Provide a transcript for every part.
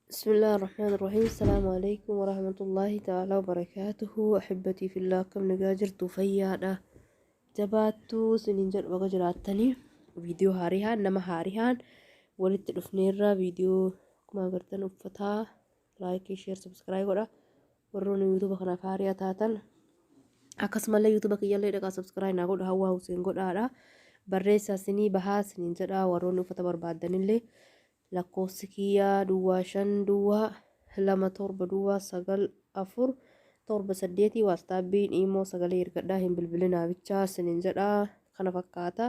بسم الله الرحمن الرحيم. السلام عليكم ورحمة الله تعالى وبركاته. أحبتي في الله، كم نجاجرتو فيادا jabaattuu sinin jedhu. Baga jiraattanii. Viidiyoo haarihaan nama haarihaan walitti dhufneerra. Viidiyoo akkuma agartan uffataa, like, share, subscribe godha. Warroonni YouTube kanaaf haariyaa taatan akkasumallee YouTube kiyyallee dhaqaa subscribe naa godha. Hawwaa Huseen godhaadha, barreessaa sinii bahaa sinin jedha. Warroonni uffata barbaaddanillee lakkoofsi kiyyaa 050270947 78. WhatsAppiin, imo sagalee ergadhaa, hin bilbilinaa bichaa sinin jedha. Kana fakkaata.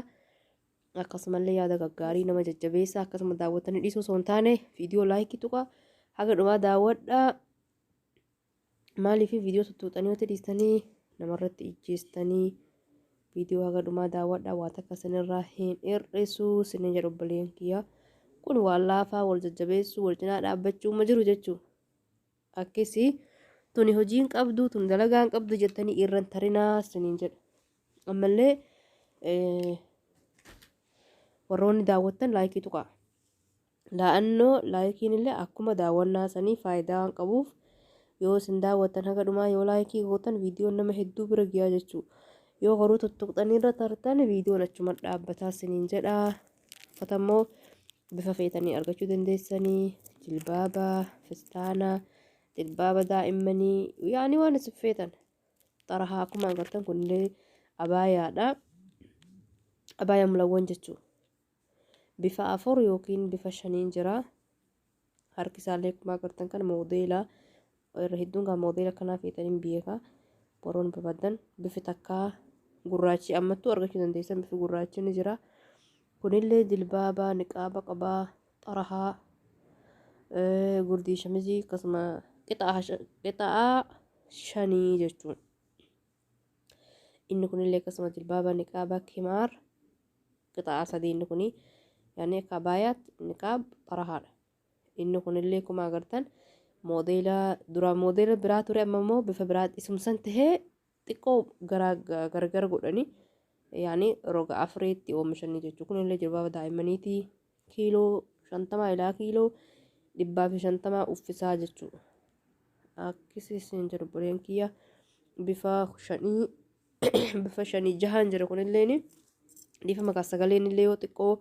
Akkasumallee yaada gaggaarii nama jajjabeessa. Akkasuma daawwattanii dhiisuu osoo hin taane viidiyoo like tuqa, haga dhumaa daawwadhaa. Maaliif viidiyoo tuttuuxanii yoo dhiistanii namarratti ijjeestanii? Viidiyoo haga dhumaa daawwadhaa, waa takka sinirraa hin hir'isu sinin jedhu. Obboleen kiyya, kun waan laafaa, wal jajjabeessuu, wal cinaa dhaabbachuu ma jiru jechuu. Akkasii tuni hojiin qabdu, tun dalagaan qabdu jettanii irran tarinaa siniin jedha. Ammallee warroonni daawwattan like tuqaa. Laa'annoo likeiin illee akkuma daawwannaa sanii faayidaa waan qabuuf, yoo isin daawwattan haga dhumaa yoo like gootan viidiyoon nama hedduu bira giyaa jechuu. Yoo garuu tuttuqxanii irra tartan viidiyoon achuma dhaabbataa siniin jedha. Uffata immoo bifa feetanii argachuu dandeessanii, jilbaaba, fistaana, jilbaaba daa'immanii, yaani waan isin feetan. Xarahaa akkuma agartan kunillee abaayaadha. Abaayaa mulawwan jechuudha. Bifa afur yookiin bifa shaniin jira. Harki isaallee akkuma agartan kana moodeela irra hedduun kan moodeela kanaa feetaniin beeka. Warroonni barbaadan bifi takkaa gurraachi ammattuu argachuu dandeessan, bifi gurraachi ni jira. Kunillee jilbaaba niqaaba qabaa, xarahaa, gurdii shamizii, akkasuma qixa'aa shanii jechuun. Inni kunillee akkasuma jilbaaba niqaaba kimaar qixa'aa sadii. Inni kuni yaani akka abaayaatti niqaab xarahaadha. Inni kunillee akkuma agartan moodeela duraan moodeela biraa ture, amma immoo bifa biraa isumsan tahee xiqqoo gargar godhanii yaani roga afreetti oomishanii jechuudha. Kunillee jilbaaba daa'immaniiti, kiiloo 50 ilaa kiiloo 150 uffisaa jechuudha. Akkasii isin jedhu buleen kiyya, bifa shanii, bifa shanii jahaan jira. Kunilleen dhiifa maqaa sagaleen illee yoo xiqqoo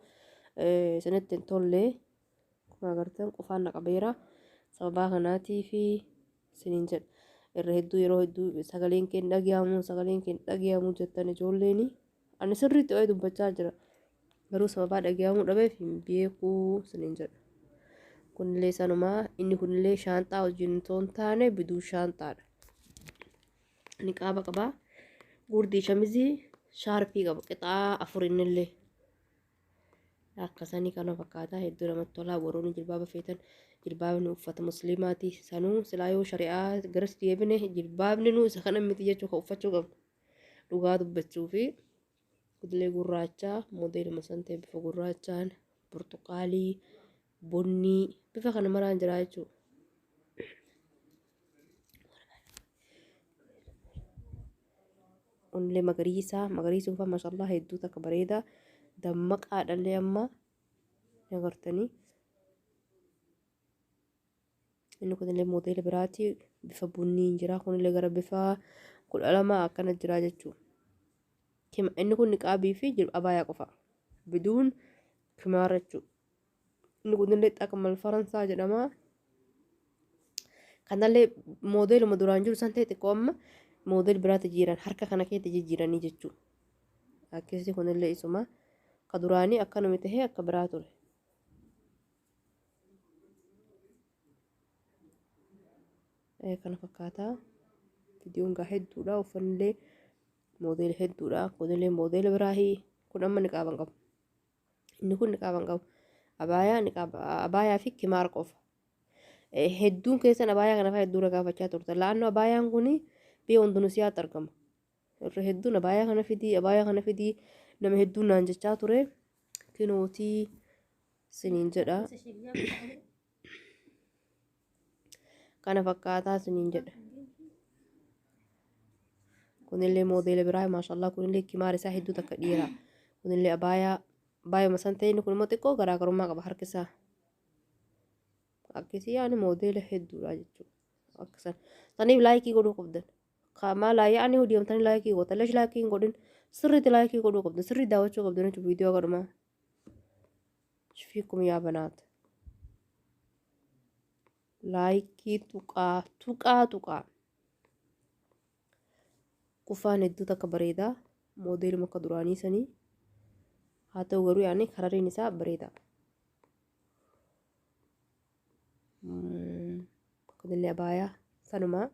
isinitti hin tolle, akkuma agartan qufaan na qabeera. Sababaa kanaatii fi isiniin jedha, irra hedduu yeroo hedduu sagaleen kee hin dhagayamu, sagaleen kee hin dhagayamu jettan ijoolleen. Ani sirriitti waa'ee dubbachaa jira, garuu sababaa dhagayamuu dhabeef hin beekuu isiniin jedha. Kunillee sanumaa, inni kunillee shaanxaa wajjin osoo hin taane biduu shaanxaadha. Niqaaba qabaa, gurdii shamizii shaarpii qaba, qixaa afur innillee akkasanii kana fakkaataa hedduu namatti tolaa. Warroonni jilbaaba feetan, jilbaabni uffata musliimaati. Sanuu silaa yoo shari'aa garas deebine jilbaabni nu isa kana miti jechuu kan uffachuu qabnu dhugaa dubbachuu fi. Kudilee gurraachaa moodeeluma san ta'e, bifa gurraachaan, burtuqaalii, bunnii, bifa kana maraan jira jechuudha. Kunillee magariisa, magariisa uffata mashallah hedduu takka bareeda, dammaqaadhallee amma agartanii. Inni kunillee moodeela biraati, bifa bunniin jira. Kunillee gara bifa 12 akkana jira jechuudha. Inni kun niqaabii fi abaayaa qofa, biduun kimaara jechuudha. Inni kunillee xaqmal faransaa jedhama. Kanallee moodeeluma duraan jiru san ta'e, xiqqoo amma moodeel biraatti jijjiiran, harka kana keetti jijjiiranii jechuudha. Akkasii kunillee isuma ka duraanii akkanuma tahee akka biraa ture. Kana fakkaataa viidiyoon gaa hedduudha, uffannillee moodeela hedduudha. Kunillee moodeela biraahii. Kun amma niqaaban qabu. Inni kun niqaaban qabu. Abaayaa, niqaaba, abaayaa fi kimaar qofa. Hedduun keessan abaayaa kana fa'aa hedduu irra gaafachaa turtan. La'annoo abaayaan kun biyya Indoneesiyaatti argama. Irra hedduun abaayaa kana fidii, abaayaa kana fidii nama hedduun naan jechaa ture. Kinootii siniin jedha. Kana fakkaataa siniin jedha. Kunillee moodeela biraa maashaallah. Kunillee kimaar isaa hedduu takka dhiira. Kunillee abaayaa abaayuma san ta'e, inni kun immoo xiqqoo garaagarummaa qaba harki isaa. Akkasii yaani moodeela hedduudha jechuudha. Akkasan. Saniif laayikii godhuu qabdan. Kaamaa laayii ani deemtanii laayikii gootan. Lesh laayikii hin godhin. Sirriitti laayikii godhuu qabdan. Sirrii daawwachuu qabdan jechuudha viidiyoo godhumaa. Shifiikum yaa banaata. Laayikii tuqaa tuqaa tuqaa. Kufaan hedduu takka bareedaa. Moodeeluma akka duraanii sanii. Haa ta'u garuu yaani karariin isaa bareedaa. Kunillee abaayaa sanumaa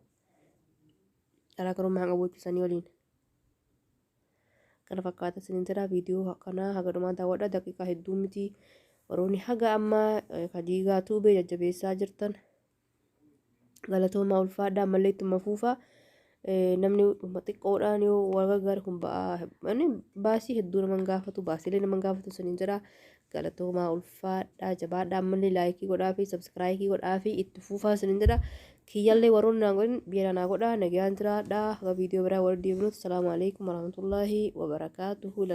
garaagarummaa hin qabu sanii waliin. Kana fakkaata isiniin jedha viidiyoo kanaa haga dhumaa daawwadha daqiiqaa hedduu miti warroonni haga ammaa kadiigaa tuubee jajjabeessaa jirtan galatoomaa ulfaadhaa ammallee ittuma fuufaa namni xiqqoodhaan yoo wal gargaare kun ba'aa baasii hedduu nama hin gaafatu baasiilee nama hin gaafatu isiniin jedha galatoomaa ulfaadhaa jabaadhaa ammallee laayikii godhaa fi sabskiraayikii godhaa fi itti fuufaa isiniin jedha kiyyallee warroonni naan godhin biyya naa godhaa nagaan jiraadhaa haga viidiyoo biraa wal deebinutti salaamu alaikum warahmatullaahi wabarakaatuhu.